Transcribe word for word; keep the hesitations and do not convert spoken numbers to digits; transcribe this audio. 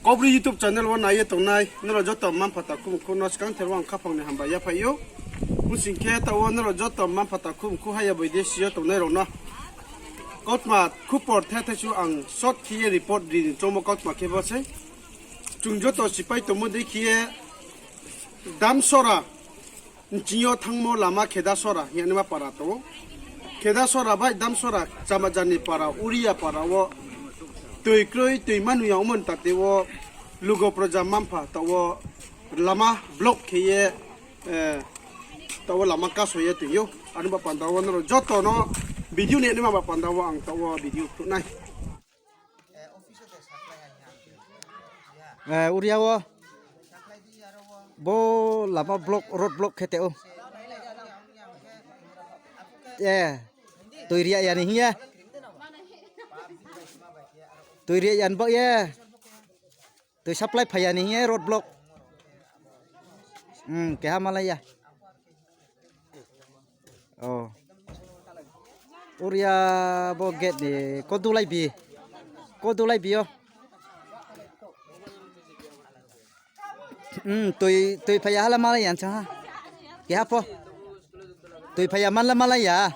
Kaubru YouTube channel wo nai ye tongnai nrao joto mma-mpha takhu mkhu no skangther wo ang khaphang ni hambai yaphai ou. Bsing khe taoh wo nrao joto mma-mpha takhu mkhu haya bai desi yo tongnai rao no kautma khupor the the su ang short khe ye report ri ni choungmo kautma khe bo sei. Chung joto sipai tongmo dei khe ye Damsora nching yo thanngmo lama Khedasora hing ye naima para tong ou. Khedasora bai Damsora Chamajar ni para, Uria para wo toi kroi, toi manu ya ongmo ni tate wo Lugo Proja mma-mpha taoh wo lama block khe ye, taoh wo lama kaso ye tong ou. Ani ba panda wo nrao joto no video ni naima ba panda wo ang taoh wo video phnuh nai. Uria wo bo lama block, road block khe tong ou. Toi ri ya ni hing ye. Toi ri ya ni baoh ye. Toi supply phai ya ni hing ye road block. Keha malai ya. Uria bo gate ni kodu lai bi. Kodu lai bi yo. Toi, toi phai ya ha la malai ya nchang ha. Keha pho. Toi phai ya man la malai ya.